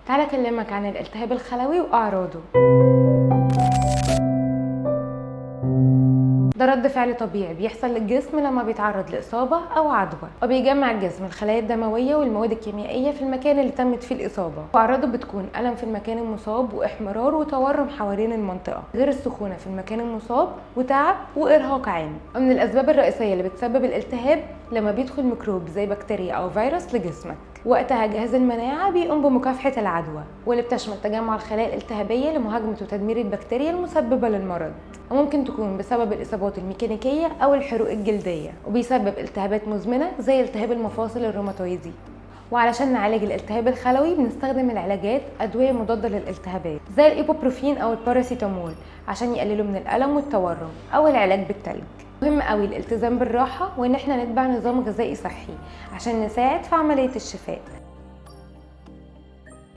تعالى اكلمك عن الالتهاب الخلوي واعراضه. ده رد فعل طبيعي بيحصل للجسم لما بيتعرض لإصابة أو عدوى، وبيجمع الجسم الخلايا الدموية والمواد الكيميائية في المكان اللي تمت فيه الإصابة. وأعراضه بتكون ألم في المكان المصاب وإحمرار وتورم حوالين المنطقة، غير السخونة في المكان المصاب وتعب وإرهاق عام. ومن الأسباب الرئيسية اللي بتسبب الالتهاب لما بيدخل ميكروب زي بكتيريا أو فيروس لجسمك، وقتها جهاز المناعة بيقوم بمكافحة العدوى، واللي بتشمل تجمع الخلايا الالتهابية لمهاجمة وتدمير البكتيريا المسببة للمرض، وممكن تكون بسبب الإصابات الميكانيكية أو الحروق الجلدية، وبيسبب التهابات مزمنة زي التهاب المفاصل الروماتويدي. وعلشان نعالج الالتهاب الخلوي بنستخدم العلاجات أدوية مضادة للالتهابات زي الإيبوبروفين أو الباراسيتامول عشان يقللوا من الألم والتورم، أو العلاج بالتلج. مهم قوي الالتزام بالراحة وإن احنا نتبع نظام غذائي صحي عشان نساعد في عملية الشفاء.